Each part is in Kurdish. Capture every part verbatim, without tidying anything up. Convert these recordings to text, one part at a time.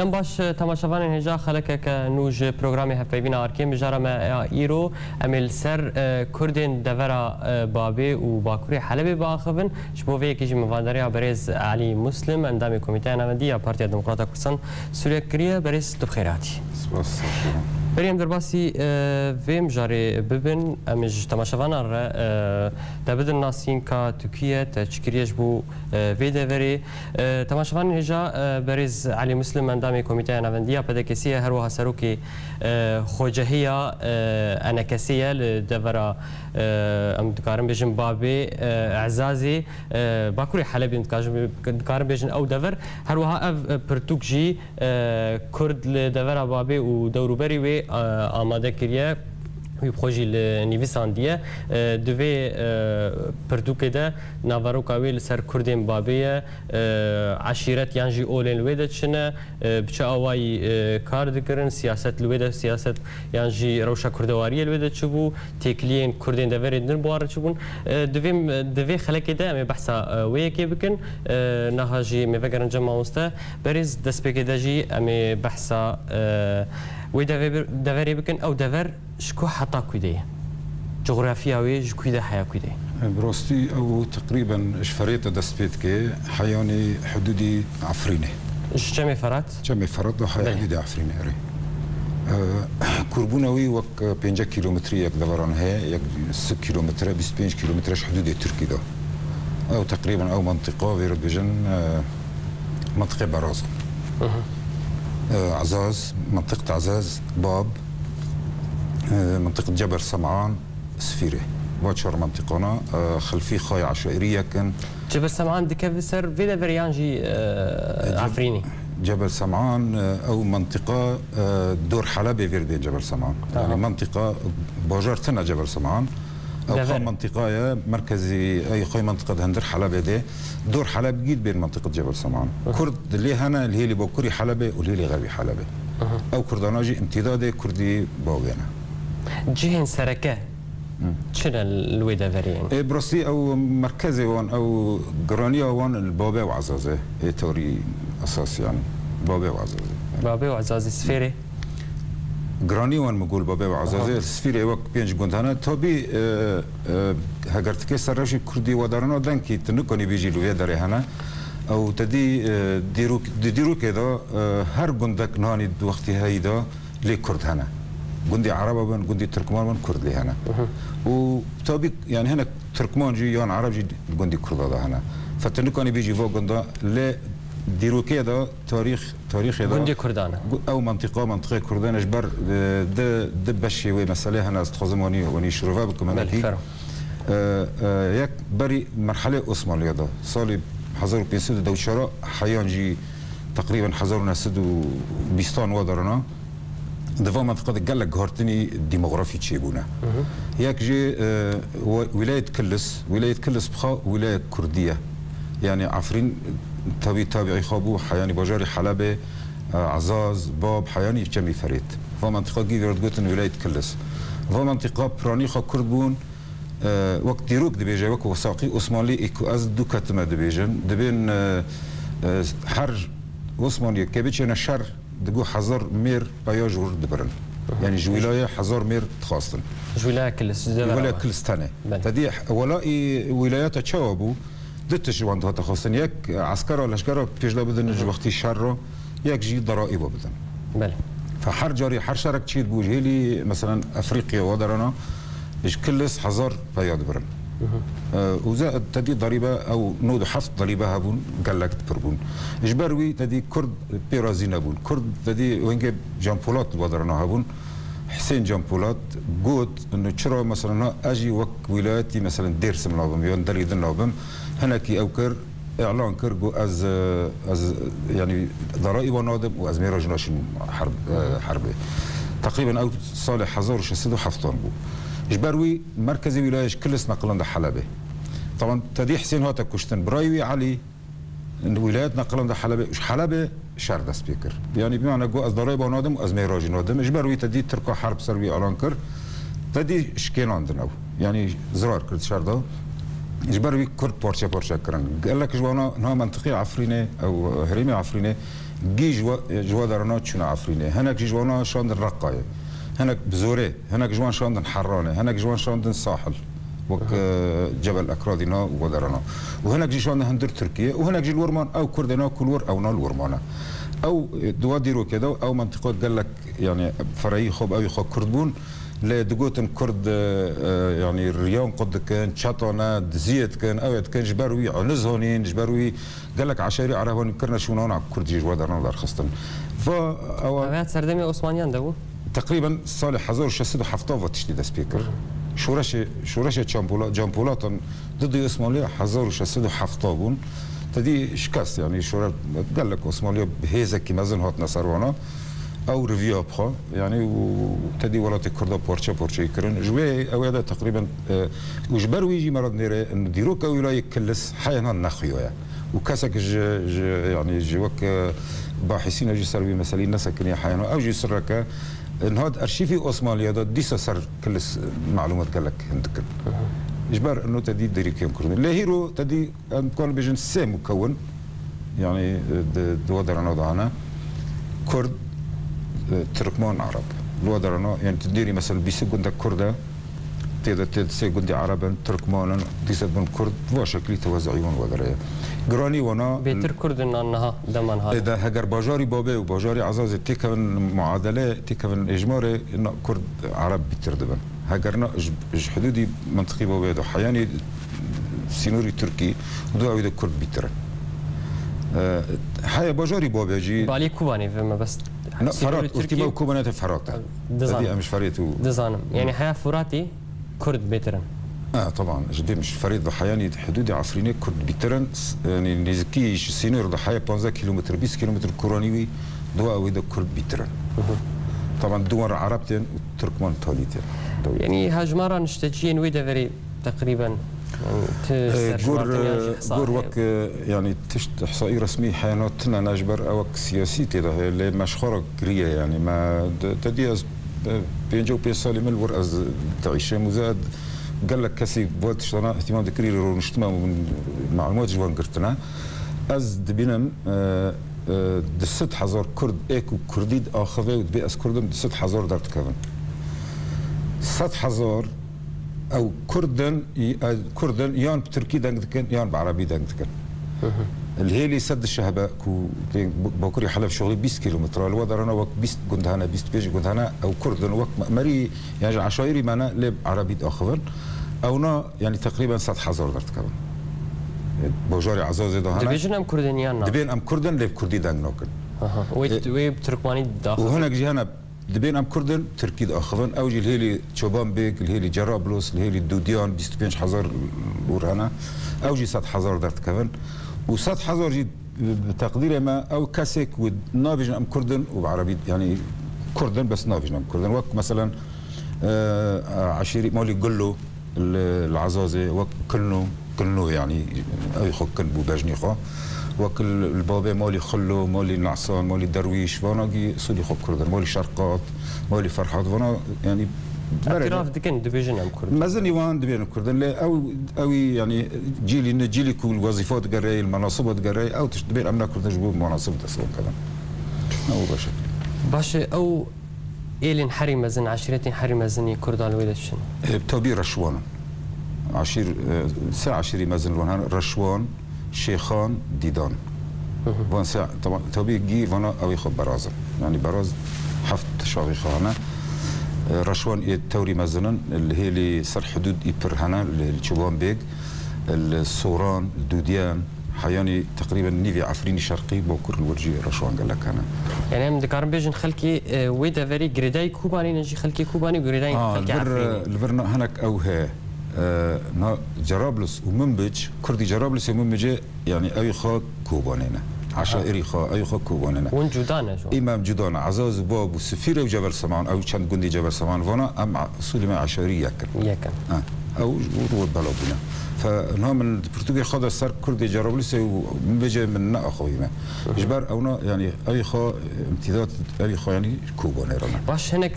Dem baş, temaşevanên hêja, xelekeke nû ji programê Hevpeyvîna Arkê. Mijara me ya îro, em ê li ser, e, Kurdên devera, e, Babê û Bakurê Helebê biaxivin. Ji bo vê yekê jî min vandariya berêz Elî Muslim, endamê Komîteya Navendî ya Partiya Demokrata Kurdistan Sûriye kiriye. Berêz, tu bi xêr hatî. Spas, sax bû. Berî em derbasî, e, vê mijarê bibin, em ê ji temaşevanan re, e, te bidin nasîn ka tu kî ye, te çi kiriye ji bo, e, vê deverê. E, temaşevanên hêja, e, berêz Elî Muslim, endamê Komîteya Navendî ya P D K S'ê ye, her wiha serokê, e, xwecehiya, e, E N K S'ê ye li devera, e, em dikarin bêjin Babê, e, Ezazê, e, Bakurê Helebê, em dikarin, dikarin bêjin ew dever. Her wiha ev, e, pirtûk jî, e, Kurd li devera Babê û dewrûberî wê, e, amade kiriye. Wî bi xwe jî li nivîsandiye. E, di vê, e, pirtûkê de naveroka wê li ser Kurdên Babê ye. E, eşîret yan jî olên li wê de çi ne? E, bi çi awayî, e, kar dikirin? Siyaset li wê de, siyaset yan jî rewşa kurdewariyê li wê de çi bû? Têkiliyên Kurdên deverên din bi wan re çi bûn? E, di vê, di vê xelekê de em ê behsa, e, wê yekê bikin. E, niha jî em ê vegerin cem mamoste. Berêz, destpêkê de jî em ê behsa, e, wê devê bir-, deverê bikin. Ew dever ji ku heta ku de ye? Coxrafiya wê ji ku de heya ku de ye? Bi rastî ew teqrîben ji Ferêt de dest pê dike, heyanî hidûdî Efrînê. Ji Çemê Ferat? Çemê Ferat de heya Belê. Hidûdê Efrînê, erê. E, kûrbûna wî wek pêncî kîlometrî yek deveran heye, yek sî kîlometre, bîst û pênc kîlometre ji hidûdê Tirkî de. Ew teqrîben ew mentiqa vê re dibêjin, e, mentiqê Berazan. Hı hı. E, Ezaz, mentiqet Ezaz, Bab, e, mentiqet Cebel Sem'an, Sifîrê. Va çar mentiqana, e, xelfî xay eşairî yekin. Cebel Sem'an dikeve ser vê deverê yan jî, e, E, Ceb-, Efrînî? Cebel Sem'an, e, ew mentiqa, e, dor Helebê vê re dibên Cebel Sem'an. Aha. Yani mentiqa bajar tine Cebel Sem'an. Ew Dever. Xwe mentiqaye merkezî, ey xwe mentiqa di hundir Helebê de, dor Heleb gî dibên mentiqa Cebel Sem'an. Hı hı. Kurd lê hene, li hêlî bakurî Helebê û li hêlî xerbî Helebê. Hı hı. Ew Kurdana jî îmtîdadê Kurdî Babê ne. Cihên sereke Hı. çi ne li wê deverê yên? Ê, bi rastî ew merkezê wan, ew giraniya wan li Babê û Ezazê. Ê torî esas yani. Babê û Ezazê. Babê û Ezazê, Sifêrê? Giranî wan min got Babê û Ezazê, Aha. Sifîrê wek pênc gund hene. Tabî, e, e, heger tikê ser rewşê Kurdî wedarana denkî tu nikanî bêjî li vê derê hene. Ew te dî, e, dîrok-, di dîrokê de, e, her gundek nanî di wextî heyî de lê Kurd hene. Gundî Ereba bin, gundî Tirkman bin, Kurd lê hene. Hı hı. Û tabî, yani hinek Tirkman jî yan Ereb jî gundî Kurda de hene. Fe tu nikanî bêjî va gunda lê dîrokê de tarîx Tarîxê de Gundê Kurdan e. Gu-, ew mentiqa, mentiqê Kurdan e, ji ber, e, di, di beşê wê meselê hene, ez dixwazim wanî, wanî şirove bikim Belê, hinekî. Fermo. E, e, yek berî merhelê Osmanliya de, salê hezar û pênc sed û deh û çar heyan jî teqrîben hezar û neh sed û bîstan wa derana, di va mentiqa de gelek guhartinî demografî çêbûne. Hı hı. Yek jî, e, we-, Wîlayet Kilis, Wîlayet Kilis bi xwe wîlayek Kurdî ye. Yani Efrîn tabî tabiî xwe bû, he-, yani bajarê Helebê, e, Ezaz, Bab, heyanî Çemî Ferêt. Va mentiqa gî vê re digotin Wîlayet Kilis. Va mentiqa piranî xwe Kurd bûn, e, wek dîrok dibêje, wek wesaqî Osmanlî ê ku ez du ketime dibêjin. Dibên, e, e, her Osmanliyek ke biçêne şer, digo hezar mêr peya ji wir dibirin. Aha. Yani ji wîlayê hezar mêr dixwastin. Ji wîlaya Kilis, ji Ji wîlaya devera Kilis tenê. Belê. Te dî wela ê wîlayeta çawa bû? Du tişt ji wan dihate xwestin. Yek, eskera, leşkera pêşda bidin ji Hı hı. wextî şer re, yek jî deraîba bidin. Belê. Fe her carî, her şerek çêdibû, ji hêlî, meselen, Efrîqya wa derana, ji Kilis hezar peya dibirin. Hı hı. E, û ze-, te dî derîbe ew nod û heft derîbe hebûn, gelek pir bûn. Ji ber wî te dî Kurd pê razî nebûn. Kurd te dî wengê Can Polat li wa derana hebûn. Hisên Can Polat got, inu çira, mesela, na, ez jî wek wîlayetî, mesela, Dêrsim nabim, yan derî din nabim, hinekî ew kir, îlan kir, got, ez, e, ez, yani, daraîba nadim û ez mêra jî naşînim herb-, e, herbê. Teqrîben ew salê hezar û şeş sed û heftan bû. Ji ber wî merkezê wîlayet ji Kilis neqilin de Helebê. Taban, te dî Hisên hate kuştin. Birayê wî Elî, Wîlayet neqilin de Helebê, ji Helebê şer dest pê kir. Yanî bimane got, ez darê ba nadim, ez mêra jî nadim. Ji ber wî te dî Tirka herb ser wî elan kir. Te dî şikênandin ew. Yanî zirar kir di şer de. Ji ber wî Kurd parçe parçe kirin. Gelek ji wana niha mentiqê Efrînê, ew herêmê Efrînê, Gî ji we, ji we derana çûne Efrînê. Hinek jî ji wana şandin Reqayê. Hinek bi zorê, hinek ji wan şandin Herranê, hinek ji wan şandin Sahil. Wek, e, Cebel Ekradî na û we derana. Û hinek jî şandin hundir Tirkiyê. Û hinek jî li wir man ew Kurdê na ku li wir ew na li wir mane. Ew, e, di wa dîrokê de ew mentiqa gelek, yani ferehî xwe bi ew xwe Kurd bûn. Lê digotin Kurd, e, e, yani riyan qut dikin, çeta ne, diziyê dikin, ew ê dikin, ji ber wî iniz honîn, ji ber wî gelek eşerî Ereb honîn kirine şûnana Kurd jî ji we derna derxistin. Va ewa Ev ya serdemê Osmaniyan de bû? Teqrîben salê hezar û şeş sed û hefta va tiştî dest pê kir. Şoreşê, şoreşê Çampola-, Canpolatan didî Osmanliya hezar û şeş sed û hefta bûn. Te dî şikest, yani şore gelek Osmanliya bi hêzekî mezin hatine ser wana. Ew riviya bixwe, yani û te dî welatê Kurda parçe parçeyî kirin. Ji wê ew ya de teqrîben, e, û ji ber wî jî me re dinêre, dîroka wîlayê Kilis heya niha nexuya ye. Û kesek ji, ji, yani ji wek, e, bahîsîna jî ser wî meselî nesekiniye heya niha. Ew jî sirreke, e, niha di arşîvî Osmanliya de dîsa ser Kilis, e, malûmat gelek hin dikin. Ji ber ino te dî dêrîkiyan Kurd in. Lê hîro te dî Em dikarin bêjin sê mukewin, yani, e, di, di we derana de hene. Kurd, e, Tirkman, Ereb. Li we derana, yani, tu dêrî, mesela, bîst gundek Kurd e, tê de, tê de sê gundî Ereb in, Tirkman in, dîsa dibin Kurd, va şeklî tewezeyî wan we dere ye. Giranî wana Bêtir Kurd in an niha, deman hale. E, de, heger bajarî Babê û bajarî Ezazê têkevin muadele, têkevin êjmarê, na Kurd Ereb bîtir dibin. Heger na ji, ji hidûdî mintiqî Babê de heyanî sînorî Tirkî û duwa wî de Kurd bîtir in. E, heye bajarî Babê jî Balî Kobanê ve me bes. Na, sînorî Ferat, Tirkî, ortîma Kobanê te Ferat e. Dizanim. Tedî em ji Ferêt û Dizanim. Yani heya Furatî Kurd bêtir in. E, taban, ji dêm ji Ferêt de heyanî hidûdê Efrînê Kurd bîtir in. S-, yani nêzikî ji sînor de heye panzdeh kilometre, bîst kilometre koranî wî, duwa wî de Kurd bîtir in. Taban, duwan re Ereb tên û Tirkman talî tên. Dewlê. Yani hejmara nişteciyên wê deverê teqrîben, yani, ti Ee, ser gor, şumartin ya jî e, hesab gor heye? Wek, e, yani tişt ihsaî resmî heyana tune ne ji ber ewek siyasî tê de heye, lê me ji xwe re kiriye, yani me de, te dî ez, e, pêncî û pênc salê min li wir ez diîşim û zed gelek kesî va tiştana îhtîmal dikirî rûniştime û min malûmat ji wan girtine. Ez dibînim, e, e, di sed hezar Kurd ê ku Kurdî diaxive û dibê ez Kurd im, di sed hezar derdikevin. Sed hezar ew Kurd in, e, Kurd in yan bi Tirkî deng dikin, yan bi Erebî deng dikin. Li hêlî sed dişehebe ku tê Bakurê Heleb şixulî bîst kîlometre, li we derana wek bîst gund hene, bîst pênc gund hene, ew Kurd in, wek me-, merî, yan ji eşayirî me ne, lê bi Erebî diaxivin. Ewna, yani teqrîben sed hezar derdikevin. E, bajarê Ezazê de hene. Dibêjin em Kurd in yan na? Dibên em Kurd in, lê bi Kurdî deng nakin. Aha. Wê, e, wê bi Tirkmanî daxivin. Û hinek jî hene, dibên em Kurd in, Tirkî diaxivin. Ew jî li hêlî Çoban Bêg, li hêlî Cerablos, li hêlî Dûdiyan bîst û pênc hezar ûr hene. Ew jî sed hezar derdikevin. Û sed hezar jî bi, bi teqdîrê me ew kesê ku nabêjin em Kurd in û bi Erebî, yani Kurd in, bes nabêjin em Kurd in. Wek meselen, e, eşîrî malî Gullo, li, li Ezazê wek Kilno, Kilno yani ew xwe kin bû bejnî xwe. Wek li, li babê malî Xillo, malî Nesan, malî Derwîş, vana gî usulî xwe Kurd in. Malî Şerqat, malî Ferhat, vana yani berê Îtiraaf dikin, dibêjin em Kurd in. Mezinî wan dibêjin Kurd in, lê ew, ew yani cîlî ne cîlî ku li wezîfa digerê, li menasiba digerê, ew tişt dibên em ne Kurd in ji bo menasib dest wan kevin. Ew baş e. Baş e, ew êlên herî mezin, eşîretên herî mezin ê Kurdan li wê de çi ne? E, tabî Reşwan in. Eşîr, e, sê eşîrî mezin li wan hene. Reşwan, Şêxan, Dîdan. Van sê, taba-, tabî gî vana ew ê xwe beraz in. Yani beraz heft şaxî xwe hene. E, Reşwan ê tewrî mezin in, li hêlî ser hidûd î pir hene, li, li Çoban Bêg, li Soran, li Dûdiyan, Heyanî teqrîben nîvê Efrînî şerqî, bakur li wir jî reşwan gelek hene. Yani em dikarin bêjin xelkê, e, wê deverê girêdayî Kobanê ne jî xelkê Kobanê û girêdayî A, xelkê li vir, Efrînê. Li vir na hinek ew heye. E, na Cerablus û Minbic, Kurdî Cerablus û Minbicê, yani ew xwe Kobanê ne. Aha. Eşairî xwe, ew xwe Kobanê ne. Hûn cuda ne ji wan? Î me em cuda ne. Ezaz û Bab û Sifîre û Cebel Seman, ew çend gundî Cebel Seman, vana em a-, usulî me eşairî yek in. Yek in. Ha. Ew ji bo bela bûne. Fe, niha min di pirtûkê xwe de ser Kurdê Cerablûsê û min bêje min neaxivîme. Hı hı. Ji ber ewna, yani, ew xwe, imtîdat, ew xwe, yani, Kobanê re ne. Baş, hinek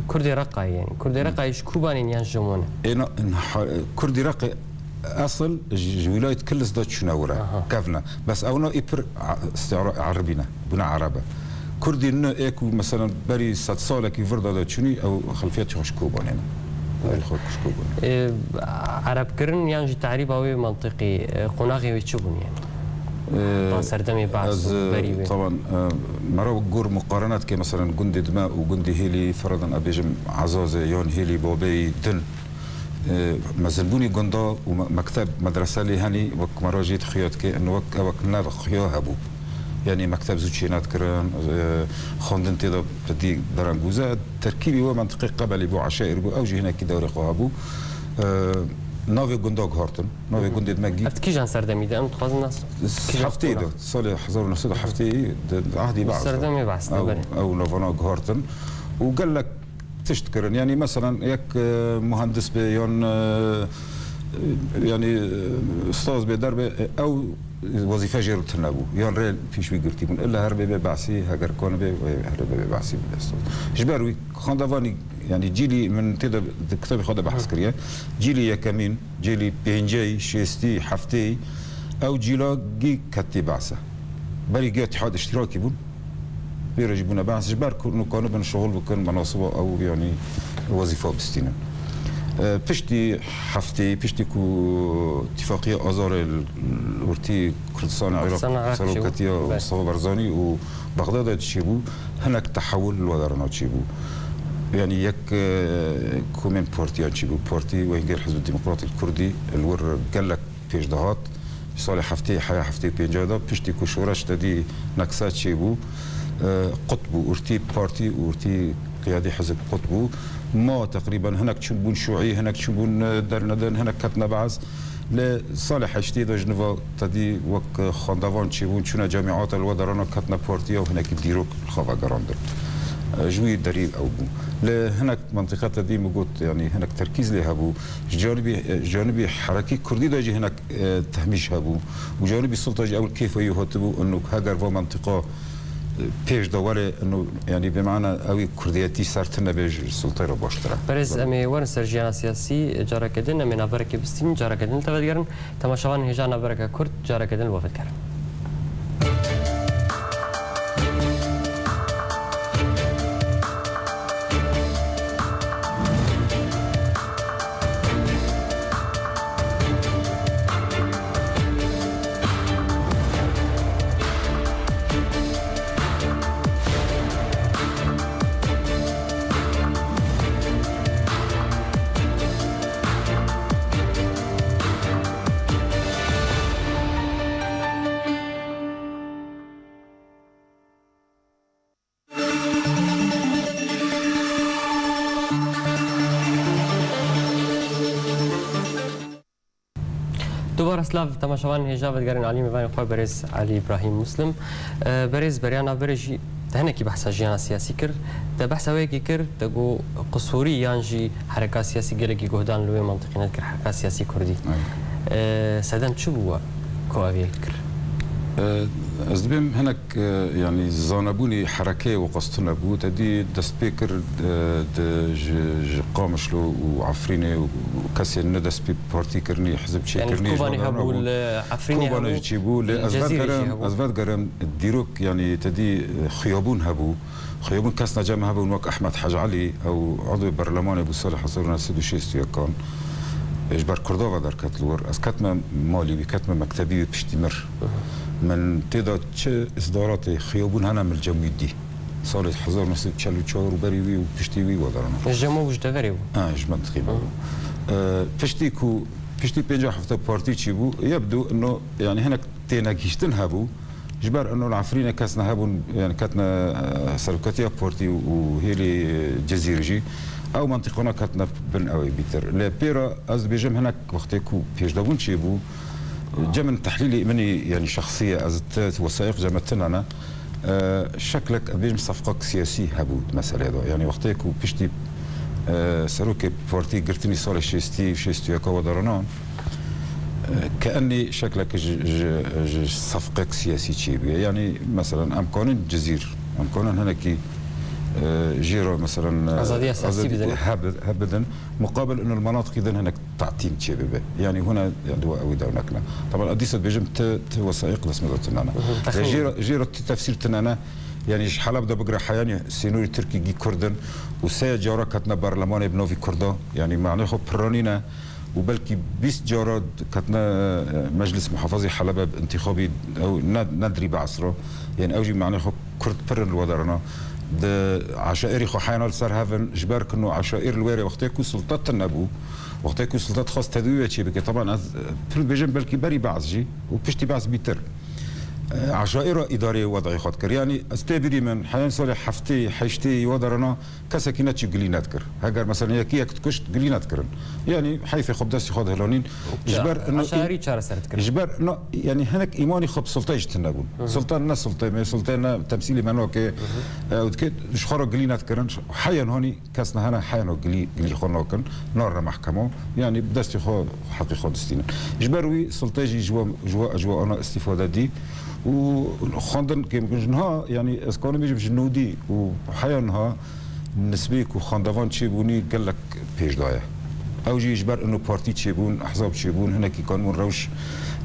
Kurdê Reqayê, yani. Kurdê Reqayê ji Kobanê ne yan ji Jomon e? Ê, na, ha, Kurdê Reqê Esil ji, ji wîlayet Kilis de çûne wira, Aha. kevne. Bes ewna î pir a-, îstîara erebî ne, bûne erebe. Kurdî ne ê ku, meselen, berî sed salekî vir de de çûnî, ew xelfiyet xwe ji Kobanê ne. Ew xwe ji Kobanê. Ê, erebkirin yan jî terîba wê mentiqî, ê, qonaxê wê çi bûn yani? Ê, Ta serdemê behs ez, û ê, berî wê. Taban, ê, mera gor muqarene dike, meselen, gundê dime û gundê hêlî, feradan, ez bêjim, Ezazê yan hêlî babeyî din. E, mezinbûnî gunda û me-, mekteb, medrese lê henî wek me re jê dixuya dike, û wek, wek ne xuya hebû. Yanî mekteb zû çênedikirin, e, xwendin tê de pidî berengûze. Terkîbî wê mentiqê qebelî bû, eşaîr bû, ew jî hinekî dewrê xwe hebû. E, navê gunda guhartin, navê Hı hı. gundê dime gî-, Ev di kîjan serdemî de? Em dixwazin nas-, kîjan hefteyê de, qonax? Salê hezar û neh sed û heftê de, ehdî Di Behs de. serdemê Behs de, Ew, belê. ew navana guhartin. Û gelek tişt kirin. Yanî, meselen, yek, e, muhendis be yan, e, yanî, e, ustaz be derbe, e, ew wezîfe jê re tune bû. Yan rê pîş wî girtî bûn. Illa her bê bê behsî, heger kan bê, wê her bê bê behsî bide ustaz. Ji ber wî xwendevanî, yanî cîlî min tê de di kitabê xwe de behs Hı. kiriye. Cîlî yekemîn, cîlî pênceyî, şêstî, heftêyî, ew cîla gî ketî behse. Berî giya Îtîhad Îştîrakî bûn. Vê re jî bûne behs. Ji ber ku nûkanibin şixul bikin, menasiba ew, yanî, wezîfa bistînin. E, piştî heftê, piştî ku Tifaqîya Azarê li, li ortî Kurdistanê Îraq, Kurdistanê Îraq çêbû. seroketiya Belê. Mustafa Barzanî û Bexdadê çêbû, hinek tehewul li we derana çêbû. Yanî yek, e, komên partiyan çêbû. Partî wehîngêr Hizb Demokratî Kurdî li wir gelek pêş dihat. Salê heftê heya heftê pênca de piştî ku şoreş te dî nekse çêbû, e, qut bû, ortî partî û ortî qiyadî hizb qut bû. Ma teqrîben hinek çûn bûn şûî, hinek çûn bûn, e, dernedin, hinek ketine behs. Lê salê heştê de ji niva te dî wek, e, xwendevan çêbûn, çûne camiata li we derana ketine partiya û hinekî dîrok li xwe vegerandin. E, ji wî derî ew bû. Lê hinek mentiqe te dî min got, yanî hinek terkîz lê hebû. Ji canibî, ji canibî herekî kurdî de jî hinek, e, tehmîş hebû. Û canibî sulta jî ewil kêfa wî hatibû, û heger va mentiqa, e, pêş de were, û, yanî, bi mana ew ê kurdiyetî ser tune be, ji sultayê re baştir e. Berêz, em ê werin ser jiyana siyasî, careke din em ê navberekê bistînin, careke din li te vedigerin. Temaşevanên hêja, navbereke kurt, careke din li we vedigerin. Dubare silav, temaşevanên hêja, vedigerin alî mêvanê xwe berêz Elî Îbrahîm Muslim. E, berêz, beriya navberê jî te hinekî behsa jiyana siyasî kir. Te behsa wê yekê kir, te got qisûrî yan jî hereka siyasî gelekî guhdan li wê mantiqî nedikir, hereka siyasî kurdî. Evet. E, sedem çi bû we ku ev yek kir? E, ez dibêm hinek, e, yanî zanebûnê herekeyê û qas tune bû. Te dî dest pê kir, e, di, ji, ji Qamişlo û Efrînê û kesên ne dest pê partî kirinê, hizib çêkirinê, Yanî ji Kobanê wan hebû, li Efrînê Kobanê hebû, jî çêbû. Lê li ez Cezîrê jî vedigerim, hebû. ez vedigerim dîrok, yanî te dî, e, xiyabûn hebû. Xiyabûn kesna cem hebûn wek Ehmed Hec Elî, ew udwê berlemanê bû salê hezar û neh sed û şêst û yekan. Ji ber Kurda ve derket li wir. Ez ketme malê wî, ketme mektebî wî piştî mir. Min tê de çi îsdaratê xiyabûn hene min li cem wî dî. Salê hezar û neh sed û çel û çar û berî wî û piştî wî we derana. Ji cem we bû, ji deverê bû? Ha, ji mentiqê me bû. E, piştî ku, piştî pêncî hefte partî çî bû, yebdû ino, yanî hinek tênegihîştin hebû. Ji ber ino li Efrînê kes nehebûn, yanî ketine, e, seroketiya partî û hêlî, e, Cizîr jî. Ew mentiqana ketine bin ew ê bîtir. Lê pê re ez dibêjim hinek wextê ku pêşdebûn çêbû, cem min tehlîlê min ê, yanî şexsî ye, ez ti wesayîq cem min tune ne. E, şeklek, ez bêjim sefqek siyasî hebû di meseleyê de. Yanî wextê ku piştî, e, serokê partî girtinî salê şêstî, şêst û yeka we daranan, e, ke enê şeklek ji, ji, ji sefqek siyasî çêbûye. Yanî, meselen, em kanin Cizîr, em kanin hinekî, e, jê re, meselen, e, Azadiya siyasî azadî bidin. Hebe-, hebidin. Muqabil ino li menatiqî din hinek tatîm çêbibe. Yanî hûn e, ya, di we ew ê dew nekine. Taban, ez dîsa dibêjim, ti, ti wesayîq dest me de tune ne. Mhm. Ya, jê re, jê re ti tefsîr tune ne. Yanî ji Heleb de bigire heyanî sînorî Tirkî gî Kurd in û sê cara ketine berlemanê bi navî Kurda. Yanî manê xwe piranîne û belkî bîst cara ketine, e, Meclis Muhafazî Helebê bi intîxabî ew ne, ne dirî behs re. Yanî ew jî manê xwe Kurd pir in li we derana. Di eşaîrî xwe heyana li ser hev in, ji ber ku eşaîr li wêrê wextê ku sulta tune bû, wextê ku sulta dixwest tedwî wê çê bike. Taban ez, e, pir dibêjim belkî berî behs jî û piştî behs bîtir. E, eşaîra îdareyê wed'ê xwe dikir. Yanî ez tê birî min, heyan salê heftê, heştê wa derana kesekî neçî gilî nedikir. Heger mesela yekî yek dikuşt, gilî nedikirin. Yanî heyfê xwe bi destî xwe dihilanîn. Ji ber ino-, eşaîrî çareser dikirin. Ji ber ino-, yanî hinek îmanî xwe bi sultayê jî tune bûn. Hı hı. Sultan ne sultayê me, sultayê ne temsîlê me nake. Hı hı. Ew dike ji xwe re gilî nedikirin. Heyan hanî kes nehene heyano gilî, gilî xwe nakin, narine mehkemo, yanî bi destê xwe heqê xwe distînin. Ji ber wî sultê jî ji we, ji we, ji we ana îstîfade dî û xwendin kêm bikin. Ji niha, yanî ez kanim bêjim ji nûdî û heya niha nisbê ku xwendevan çêbûnî gelek pêş daye. Ew jî ji ber ino partî çêbûn, ehzab çêbûn, hinekî kanibûn rewş,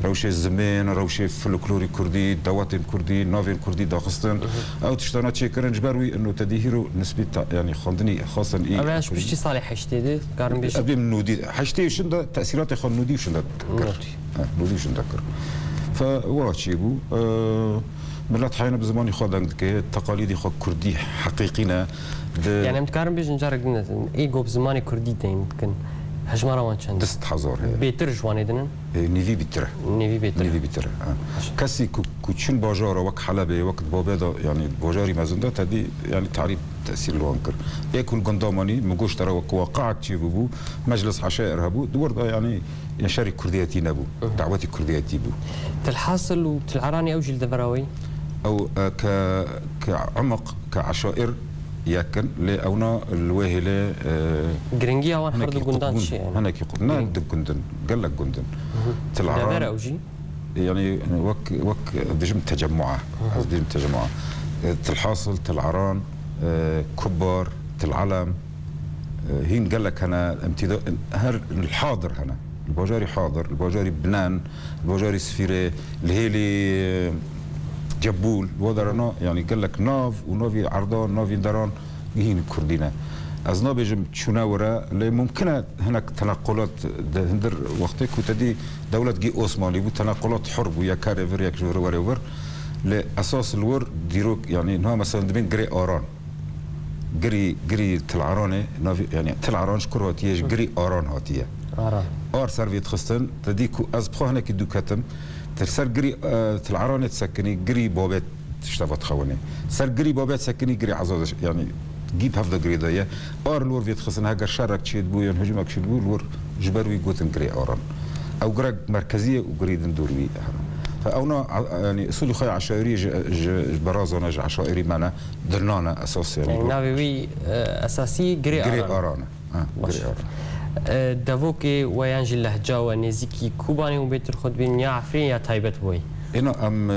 rewşê zimên, rewşê folklorî kurdî, dawetên kurdî, navên kurdî daxistin. Mhm. Ew tiştana çêkirin, ji ber wî ino tedî hîro nisbî ta-, yanî xwendinî xasin î. Ev ya ji piştî salê heştê de, karin bêjin. Ev ê min nûdî, heştê şin de tesîratê xwe nûdî şin de kir. Nûdî. He, nûdî şin de kir. Fe wa çêbû. Eee, Milet heyne bi zimanî xwe deng dike, teqalîdî xwe kurdî heqîqî ne. Di Yani em dikarin bêjin carek din, ê ku bi zimanê kurdî deyn dikin, hejmara wan çend e? Dist hezar heye. Bêtir ji wan ê din in? E, nîvî bîtir e. Nîvî bêtir e. Nîvî bîtir e, ha. Baş. Kesî ku, ku çûn bajara wek Helebê, wek di babê de, yanî bajarî mezin de tedî, yanî tarî tesîr li wan kir. Ê ku li gunda manî, min goş te re wek waqaek çêbûbû, meclis eşaîr hebû, di wir de, yanî, ya şerî kurdiyetî nebû, Hı hı. dawetî kurdiyetî bû. Tilhasil û Til Aranî ew jî li devera wê? Ew, e, ke, ke emuq, ke eşair yek in, lê ewna li wê hêlê, e, Giringiya wan her hinekî du gundan qutbûn, çi ye? Hinekî qut-, ne Giring- du gundin, gelek gundin. Hı hı. Til Aran, Dever ew jî? Yanî wek, wek dibêjim tecemmua. Hı hı. Ez dibêjim tecemmua. E, Tilhasil, Til Aran, e, Kubar, Til Elem, e, hîn gelek hene, imtîda-, her li Hadir hene. Li bajarî Hadir, li bajarî Binen, li bajarî Sifîrê, li hêlî, e, Cebûl, li wa derana, yanî gelek nav û navî erdan, navî deran hîn kurdî ne. Ez nabêjim çûne were, lê mumkin e hinek tenaqulat di hundir wextê ku te dî dewlet gî Osmanlî bû, tenaqulat hur bû, yek karê vir, yek ji vir were vir. Lê esas li wir dîrok, yanî niha mesela dibên Girê Aran. Girî, girî Til Aranê, navî, yanî Til Aran ji kur hatiye, ji Girî Aran hatiye. Aran. Ar ser vê dixistin, te dî ku ez bi xwe hinekî dû ketim, te ser girî, e, Til Aranê disekinî, girî babê tişta ve dixewinê. Ser girî babê disekinî, girî Ezadê, yanî gî bi hev de girê de ye. Ar li wir vê dixistin, heger şerek çêdibû yan hicûmek çêdibû, li wir ji ber wî gotin Girê Aran. Ew girek merkezî ye û girê din dûr wî hene. Fe ewna, e, yanî usulî xwe ya eşairî ji, ji, ji berazan e, ji eşairî me ne, di nan e esas, yanî Yani navê wî, e, esasî Girê Girê Aran. Aran e. Ha, Baş. Girê Aran. E, devokê we yan jî lehca we nêzîkî Kobanê û bêtir xwe dibînin ya Efrîn ya taybet boy? Êna em, e,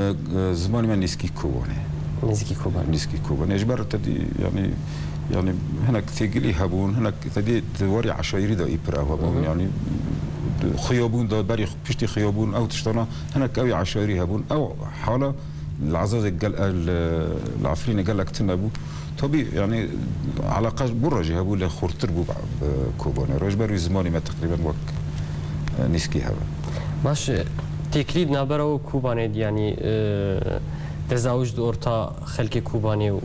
zimanê me nêzîkî Kobanê. Nêzîkî Kobanê. Nêzîkî Kobanê. Ji ber te dî, yanî, yanî hinek têgilî hebûn, hinek te dî di warê eşaîrî de î pir ew hebûn. Hı hı. Yanî xiyabûn de berî piştî xiyabûn ew tiştana hinek ew eşaîrî hebûn. Ew hala li Ezazê gel-, li, li Efrînê gelek tune bû. Tabî, yanî, eleqa ji bo re jî hebû, lê xurtir bû bi, bi Kobanê re. Ji ber wî zimanê me teqrîben wek, e, nîskî hebe. Baş, e, têkilî di navbera we Kobanê de, yanî, e, tezawuj di orta xelkê Kobanê û,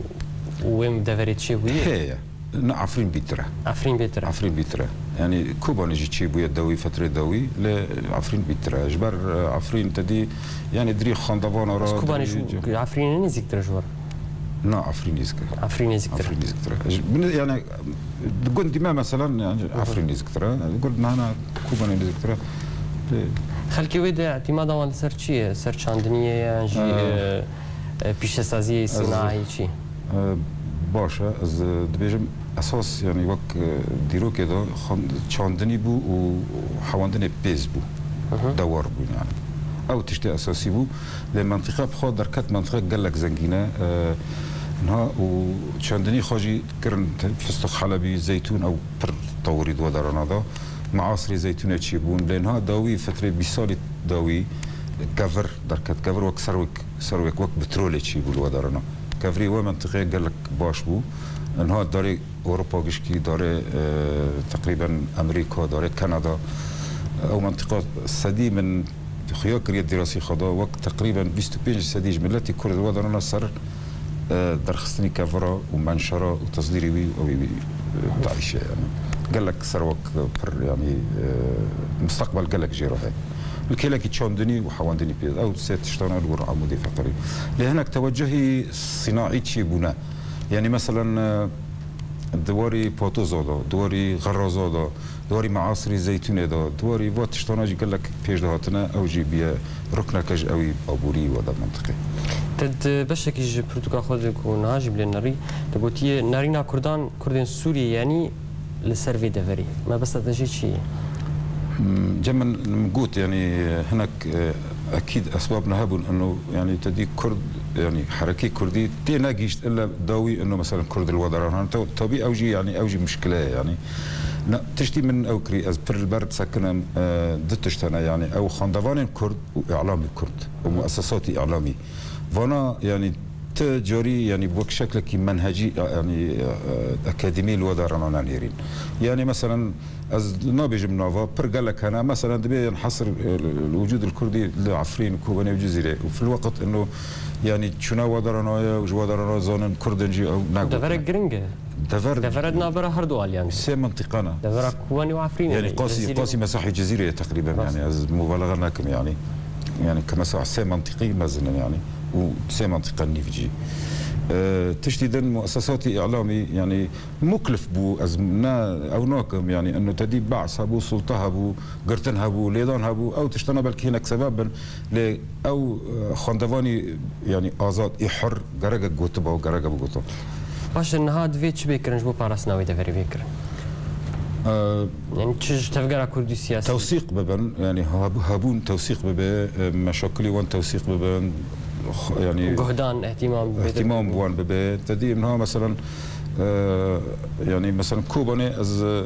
û wê deverê çêbûye? Heye. Ne, Efrîn bîtir e. Efrîn bêtir e. Efrîn bîtir e. Yanî Kobanê jî çêbûye dawî, fetrê dawî, lê Efrîn bîtir e. Ji ber, e, Efrîn te dî, yanî dirî xandevana re, Kobanê dirî ji Efrînê nêzîktir e ji we re? Na, Efrîn nêzîk e. Efrîn nêzîktir e. Efrîn nêzîktir e. Ji, bin, yanî, di gundî me, meselan, yanî, Hı hı. Efrîn nêzîktir e. Gund me hene Kobanê nêzîktir e. Lê Xelkê wê de îtîmada wan li ser çi ye? Ser çandiniyê ye yan jî, Ee, e, e, pîşesaziyê, ez, sînayê çi? E, baş e, ez, e, dibêjim esas, yanî, wek, e, dîrokê de xan-, çandinî bû û hewandinê pêz bû. Hı hı. Dewar bûn, yanî. Ew tiştê esasî bû. Lê mentiqe bi xwe derket, mentiqe gelek zengîn e. E, niha û çandinî xwe jî kirin, te-, fistoq Helebî, zeytûn, ew pir tewirî di we derana de. measirê zeytûnê çêbûn. Lê niha dawî, fetrê bîst salî dawî kevir derket. Kevir wek serwek, serwek wek petrolê çêbû li we derana. Kevirê we mentiqê gelek baş bû. Niha darê Ewropa gişkî, darê, e, teqrîben Amerîka, darê Kanada. Ew mentiqa sedî min xuya kiriye dîrasî xwe da, wek teqrîben bîst û pênc sedî ji miletî Kurd li we derana ser, e, derxistinî kevira û menşera û tesdîrî wî û ew ê wî, e, DAIŞ e, yanî. Gelek serwek pir, yanî, e, mustaqbel gelek jê re heye. Li kêlekî çandinî û hewandinî pê. Ew sê tiştana li wir Amûdê feqirî. Lê hinek tewecehî sînaî çêbûne. Yanî meselen, e, di warî patoza de, di warî xeraza de, di warî measirî zeytûnê de, di warî va tiştana jî gelek pêş de hatine, ew jî biye rukneke ji ewî aborî we de mentiqê. Te di beşekî ji pirtûka xwe de ku niha jî bilê nerî, te gotiye nerîna Kurdan, Kurdên Sûriyê, yanî li ser vê deverê. Mebesta te jî çi ye? Hmm, cem min, min got, yanî, hinek, e, ekîd esbab nehebûn, ino, yanî, te dî Kurd, yanî, herekê Kurdî tê negihîşt, illa dawî, ino, meselen, Kurd li we deran hene. Te-, tabî ew jî, yanî, ew jî muşkile ye, yanî. Na, tiştî min ew kirî, ez pir li ber disekinim, e, du tişt hene, yanî, ew xwendevanên Kurd û îlamî Kurd û muessesatî îlamî. Vana, yanî, ti carî, yanî, wek şeklekî menhecî, yanî, e, akademî li we de rana nenêrîn. Yanî, meselen, ez nabêjim nava, pir gelek hene. Meselen, dibê, yanî, hesr, e, li wicûd li Kurdî li Efrîn, Kobanê û Cizîrê. Û fil weqt ino, yanî, çûna we de rana ye û ji we de rana zanin Kurd in jî ew negot. Deverek giring e. Dever Devera di navbera her du aliyan de. Sê mintîqan e. Devera Kobanê û Efrînê Yanî de, qasî, Cizîrê qasî mesahî Cizîrê ye teqrîben, Rast. Yanî ez mubalaxa nakim yanî. Yanî ke mesaha sê mintîqî mezin in yanî. Û sê mintîqe nîv cî. E, tiştî din muessesatî îlamî yanî muklif bû, ez ne, ew nakim yanî, ino te dî be's hebû, sulta hebû, girtin hebû, lêdan hebû, ew tiştana belkî hinek sebeb bin, lê ew, e, xwendevanî, yanî azad, ê hur, gereke gotiba û gereke bigota. Baş e, niha divê çi bê kirin ji bo parastina wê deverê bê kirin? E, Yanî çi ji tevgera Kurdî siyasî? Tewsîq bibin, yanî hebû-, hebûn tewsîq bibe, e, meşakilê wan tewsîq bibin, xwe, yanî Guhdan, ihtimam bê. Ihtimam bi wan bibe. Te dî niha meselen, e, yanî meselen Kobanê ez, e,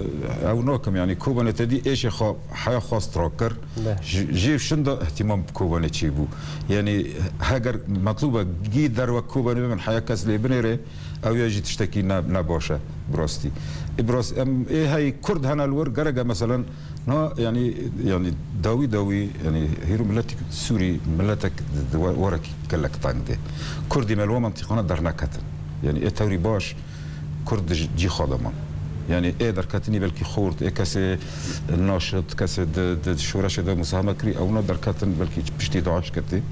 ew nakim, yanî Kobanê te dî êşê xwe heya xwest rakir. Be. Ji, jê şinda ihtimam bi Kobanê çêbû. Yanî heger metlûb e gî derve Kobanê bibin heya kes lê binêre, ew ya jî tiştekî ne, ne baş e bi rastî. Ê bi rast-, em ê hey Kurd hene li wir, gerek e meselen, na, yanî, yanî dawî dawî, yanî hêro miletî Sûrî, miletek di, di we-, werekî gelek teng de. Kurdî me li we mintîqana derneketin. Yanî ê tewrî baş, Kurd di cî xwe de man. Yanî ê derketinî belkî xort, ê kesê naşit, kesê di, di şoreşê de musaheme kirî, ewna derketin belkî piştî DAIŞ ketî.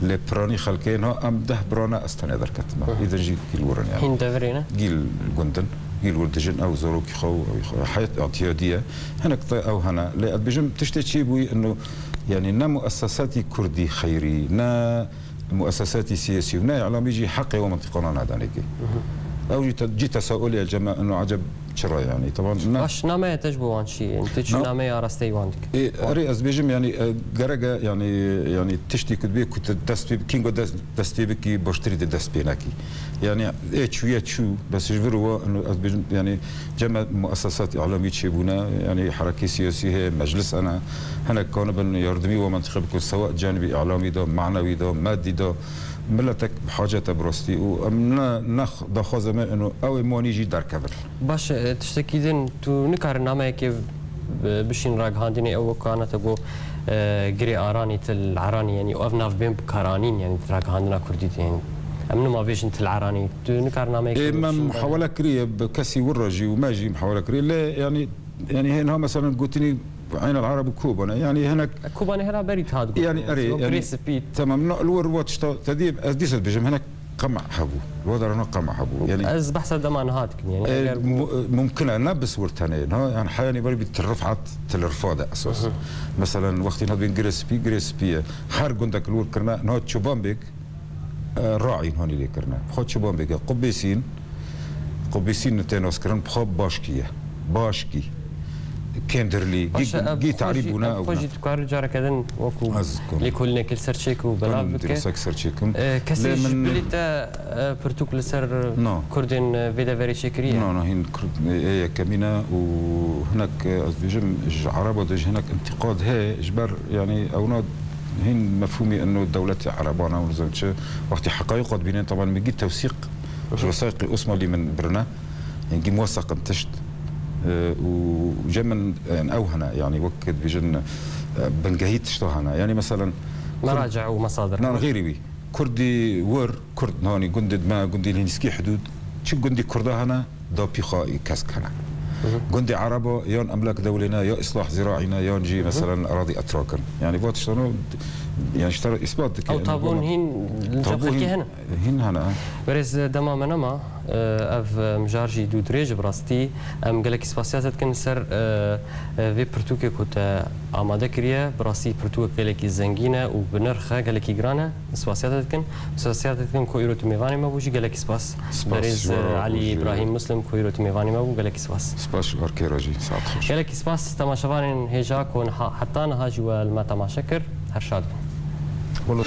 Lê piranî xelkê na em deh bira ne, ez tenê derketim. Hı hı. Îdin jî gîl wir in yanî. Hîn devirê ne? Gîl gund in, gîl wir dijin, ew zarokî xwe û ew xwe. Heyet îtiyadî ye. Hinek te ew hene. Lê ez dibêjim tiştê çi bûyî, ino, yanî ne muessesatî kurdî xeyrî, ne muessesatî siyasî û ne îlamî jî heqê we mintîqana nedanê kê. Mhm. Ew jî te-, cî tesaulê ye cem me, ino eceb çira yanî? Teban ne. Baş, nameya te ji bo wan çi ye? Tu çi Na- nameya arasteyî wan dikî? Ê, erê ez bêjim yanî, e, gerek e yanî, yanî tiştî ku dibê ku tu dest pê, kîngo dest, dest pê bikî, baştirî de dest pê nekî. Yanî ê çûye çû, bes ji vir we, ino ez bêjim yanî Cem me muessesat îlamî çêbûne, yanî herekê siyasî heye, meclis hene, hinek kanibin yardimî we mentiqe bikin, sewa cenibî îlamî de, manewî de, madî de, miletek bi hacet e bi rastî û em ne, ne daxwaza me ino ew ê manî jî derkevin. Baş e, tiştekî din, tu nikarin nameyekê bi-, bişîn ragihandinê ew wekana te got, e, girê aranî til eranî, yanî ev navbên bi kar anîn, yanî ragihandina kurdî de, yanî em nima bêjin til eranî, tu nikarin nameyekê Ê, me bişîn muhawele kiriye bi kesî wir re jî û me jî muhawele kiriye. Lê, yanî, yanî hê niha, meselen, gotinî Eyn el Arab û Kobane. Yanî hinek Kobane hera berî tad got. Yanî, erê, Wek yanî, rê spî. Tamam, no, li wir wa tişta te dî, ez dîsa dibêjim, hinek qema hebû. Li wa derana qema hebû. Yanî, Ez behsa dema niha dikim, yanî, e, eger mu-, mumkin e, ne bi swir tenê. Niha, yanî, heyanî berî bî til Rifat, til Rifa de esas. Hı hı. Meselen, wextî niha dibên Girê Spî, Girê Spî ye. Her gundek li wir kirine, niha Çoban Bêg, e, raî hanî lê kirine. Xwe çi ban bêke? Qubê Sîn, Qubê Sîn tê naskirin, bi xwe başkî ye. Başkî. Kendirlî, Paşa, gî, ev gî xwe tarî jî, bûne ev ew xwe ne. Jî dikarin careke din wekû Ez dikim. Lêkolînekî li ser çêk û belav Kan bike. Dirosek ser çêkim. E, kesî Lê ji min bilî te, e, pirtûk li ser No. Kurdên, e, vê deverê çêkiriye? No, no, hîn Kurd, e, yekemîn e û hinek, e, ez dibêjim, ji Ereba de jî hinek întîqad heye, ji ber, yanî, ewna hîn mefhûmî eno dewletê Ereban e û nizam çi. Wextî heqayîqa dibînin, teban min gî tewsîq Ji wesayqê Osmanlî min birine, hingî muweseqin tişt, e, û cem min, e, ew hene, yanî wek dibêjin, e, bingehî tişta hene. Yanî meselen, Merace û mesadir. Nan xêrî wî. Kurdî wir, Kurd nanî gundê me, gundî Lînîskî hidûd, çi gundî Kurda hene, dapî xwe kesk hene. Hı hı. Gundê Ereba yan emlak dewlê ne, ya islah ziraî ne, yan jî Hı hı. meselen eradî etrak in. Yanî va tiştano, yanî ji te re îspat dike. Ew tabûn hîn li cem Tabû xelkê hîn hene. Hîn hene, ha. Berêz, dema me nema, e, ev, e, mijar jî dû dirêj e, bi rastî. Em gelekî spasiya te dikin li ser, e, e, vê pirtûkê ku te amade kiriye. Bi rastî pirtûkek gelekî zengîn e û bi nirx e, gelekî giran e. Spasiya te dikin. Spasiya te dikin ku îro tu mêvanê me bû jî gelekî spas. Spas, Berêz, ji we re e, Elî bû jî. Îbrahîm Muslim ku îro tu mêvanê me bû gelekî spas. Spas ji arkê re jî. Saet xweş. Gelekî spas temaşevanên hêja ku niha, heta niha jî we li me temaşe kir. Her şad bin. Wala